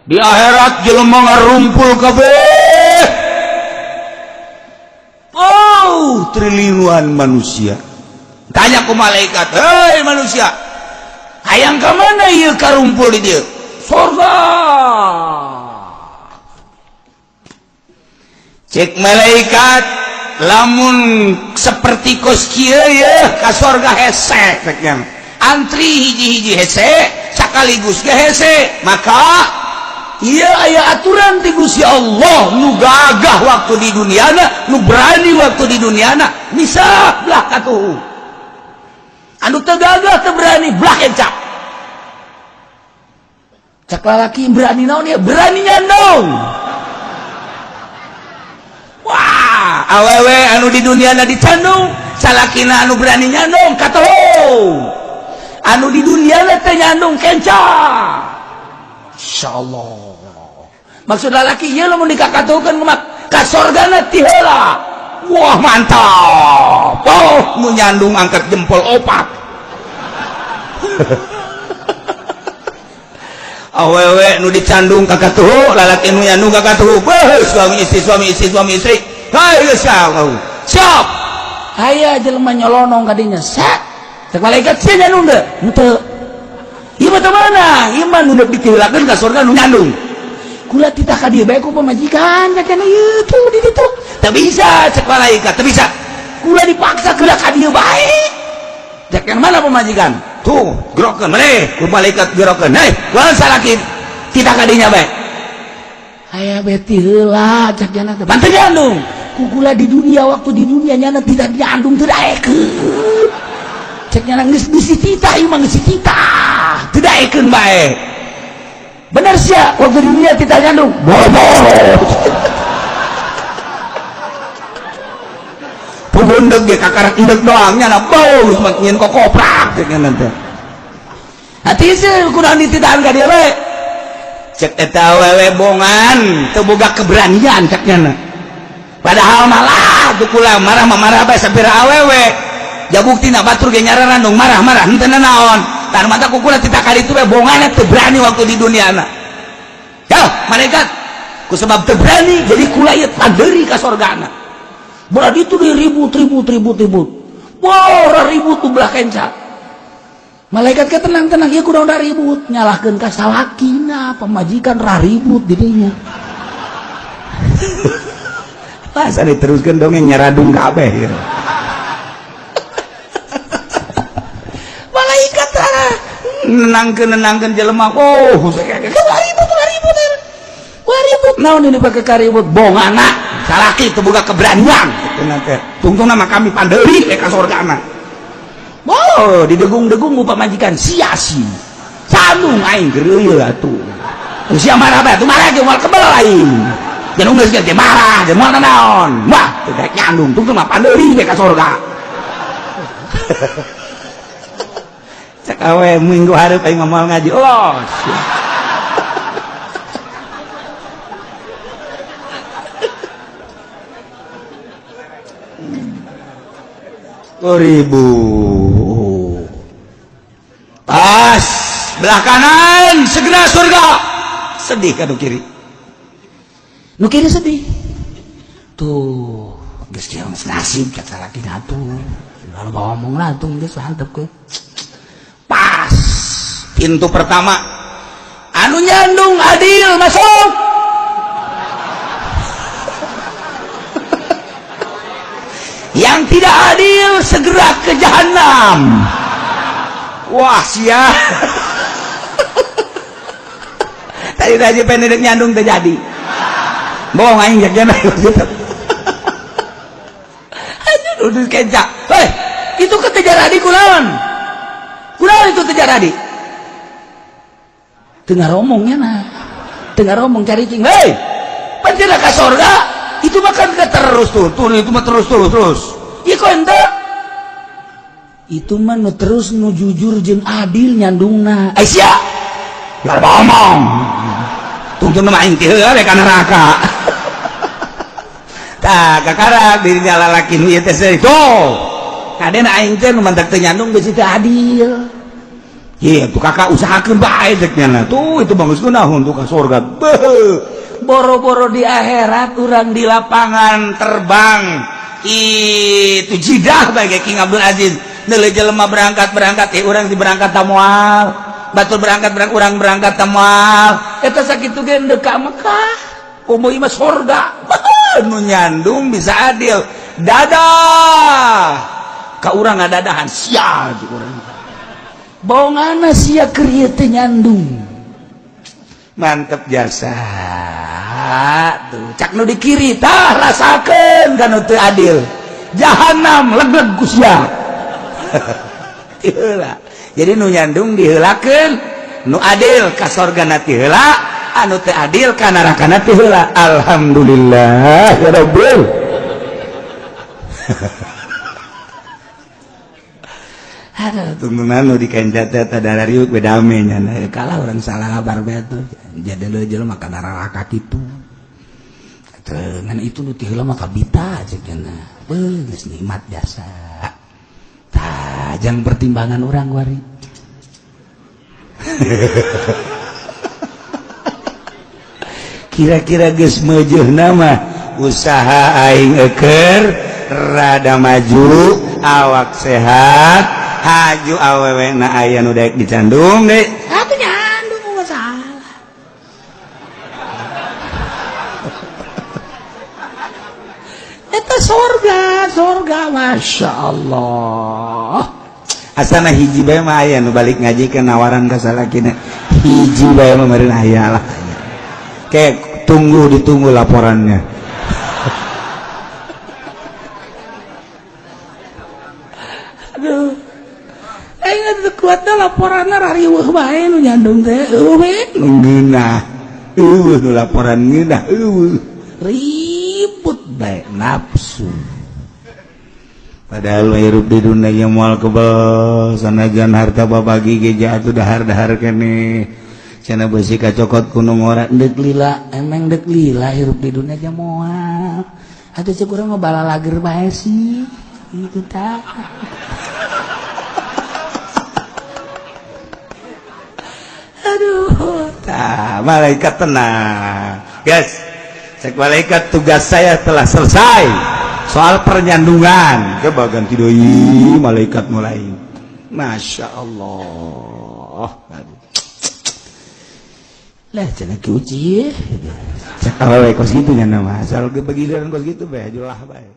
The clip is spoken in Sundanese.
Di akhirat jelema ngarumpul kabeh. Oh, triliunan manusia. Tanya ku malaikat, "Hei manusia, hayang ka mana ieu karumpul di dieu?" Surga. Cek malaikat, lamun seperti kos kieu ye ka sorga hese cek nya. Antri hiji-hiji hese, sakaligus ge hese. Maka ieu aya aturan ti Gusti Allah nu gagah waktu di duniana, nu berani waktu di duniana, bisa belah katuhu. Anu teu gagah teu berani belah encak. Cek lalaki berani naon ya? Berani nyandung. Wah, awewe anu di duniana dicandung, salakina anu berani nyandung katuhu. Anu di duniana teu nyandung kenca. Insyaallah. Maksud lalaki ieu lamun dikakatuhkeun kumaha? Ka sorgana ti heula. Wah, mantap. Oh, nu nyandung angkat jempol opat. Awewe nu dicandung kakatuhu, lalaki nu nyandung kakatuhu. Beuh, suami istri, suami istri, suami istri. Hai, geus siap. Aya jelema nyolonong kadinya. Set. Cek malaikat sia nyandung teu? Henteu. Ieu mah teu meunang, ieu mah nu deuk ditiheulakeun ka surga nu nyandung. Kula titah ka dieu bae ku pamajikan cakana ieu tuh di ditu. Teu bisa cek malaikat, teu bisa. Kula dipaksa kula ka dieu bae. Cek yang mana pemajikan? Tuh, gerokeun maneh, ku malaikat gerokeun. Hei, kunaon salaki titah ka dinya bae. Aya beti heula cek jana teh. Pan teu nyandung. Ku kula di dunia waktu di dunia nyana tidak nyandung teu daekeun. Cek nyana geus geus dititah ieu mah geus dititah. Teu daekeun bae. Bener sia waktu di dunia tidak nyandung. Boro-boro. Pundeg ge kakarak endeg doang nyana bau geus mah nyin kokoprak cek nyana teh. Hati sih kunaon dititahan ka dieu bae. Cek eta awewe bongan teu boga keberanian cek nyana. Padahal malah tuh kula marah mah marah bae sapira awewe. Jabuktina batur ge nyararandung marah-marah henteu naon. Tan mata ku kula titah ka ditu bae bongan teu berani waktu di duniana. Ya, malaikat ku sebab teu berani jadi kula ieu pandeuri ka sorgana. Berarti itu ribut ribut ribut ribut. Wah, ribut tuh belah kenca. Malaikat ke tenang-tenang ieu kudu udah ribut, nyalahkeun ka salakina, pamajikan ra ribut dirinya. Masa diteruskeun dongeng nyaradung kabeh gitu. Malaikat ah nenangkeun jelema. Oh, ribut ribut. Wah ribut naon ini pakai karibut bongana salaki teu boga keberanian kitu teh. Tungtung nama kami pandeuri ka sorgana. Oh, didegung-degung ku pamajikan sia-sia. Sandung aing geureuy atuh. Sia marah bae atuh marah ge moal kebel aing. Jangan geus ge marah, ge moal naon. Wah, teu daek nyandung tungtung mah pandeuri ka sorga. Cek awe minggu hareup aing mah moal ngaji. Oh, sia. Ribu pas belah kanan segera surga sedih kan nu kiri, nu kiri sedih tuh geus kieu geus nasib cek salaki atuh lalu ngomong lah tuh geus mantep ke pas pintu pertama anu nyandung adil masuk. Yang tidak adil segera ke jahanam. Wah sia. Tadi aja pendek nyandung terjadi. Bohong aing jajan gitu. Aduh duduk kenca. Hei, itu ke terjadi kunaon? Kunaon itu terjadi? Tengah romongnya nah. Tengah romong cari cing. Hei, pancen ka sorga. Itu mah kan terus tuh, tuh itu mah terus terus terus. Ieu kok henteu? Itu mah nu terus nu jujur jeung adil nyandungna. Ai sia. Lar ngomong. Tungtung mah aing teh heula ka neraka. Tah kakarak diri lalaki nu ieu teh seuih. Tuh. Kadena aing teh nu mantak teu nyandung bisi teu adil. Iya tuh kakak usahakeun bae cek nya tuh itu bagus kunaon tuh ka surga. Boro-boro di akhirat urang di lapangan terbang itu jidah bae King Abdul Aziz. Neuleuh jelema berangkat-berangkat urang di berangkat ta moal. Batur berangkat urang berangkat ta moal. Eta sakitu ge deuk ka Mekah. Komo ieu mah surga. Nu nyandung bisa adil. Dadah. Ka urang ngadadahan sia jeung urang. Bongana sia keur ieu teh nyandung. Mantep jasa. Tuh cak nu di kiri tah rasakeun kana teu adil. Jahanam legleg ku sia. Tiheula. Jadi nu nyandung diheulakeun, nu adil ka sorgana tiheula, anu teu adil ka narakana tiheula. Alhamdulillah ya Rabbil. Aduh, tungtungan nu dikenca teh tadara riuk bedame nya. Kalah urang salah kabar bae tuh. Jadi leuh jelema ka neraka kitu. Ngan itu nu ti heula mah kabita cek nya. Beuh geus nikmat jasa. Tah, jang pertimbangan urang wari. Kira-kira geus meujeuhna mah usaha aing eker rada maju, awak sehat, haju awewe na aya nu daek dicandung deui. Atuh nyandung masalah. Eta sorga, sorga Masya Allah. Asana hiji bae mah aya nu balik ngaji ke nawaran ka salakina. Hiji bae mah meureun aya lah. Kayak tunggu ditunggu laporannya. Aduh. Aing teu kuatna laporanna rariweuh bae nu nyandung teh. Eueuh we nu ngeunah. Eueuh nu laporan ngeunah eueuh. Ribut bae nafsu. Padahal hirup di dunia ge moal kebel sanajan harta babagi ge jatuh dahar-dahar keneh. Cenah beusi kacokot ku nu ngora deuk lila, emang deuk lila hirup di dunia ge moal. Atuh cek urang mah balalager bae sih. Itu tah. Aduh, tah malaikat tenang. Guys, cek malaikat tugas saya telah selesai. Soal pernyandungan, coba ganti deui malaikat mulai. Masya Allah. Lah cenah ki uci. Cek awewe kos kitu nya mah. Asal ge bagian kos kitu bae julah bae.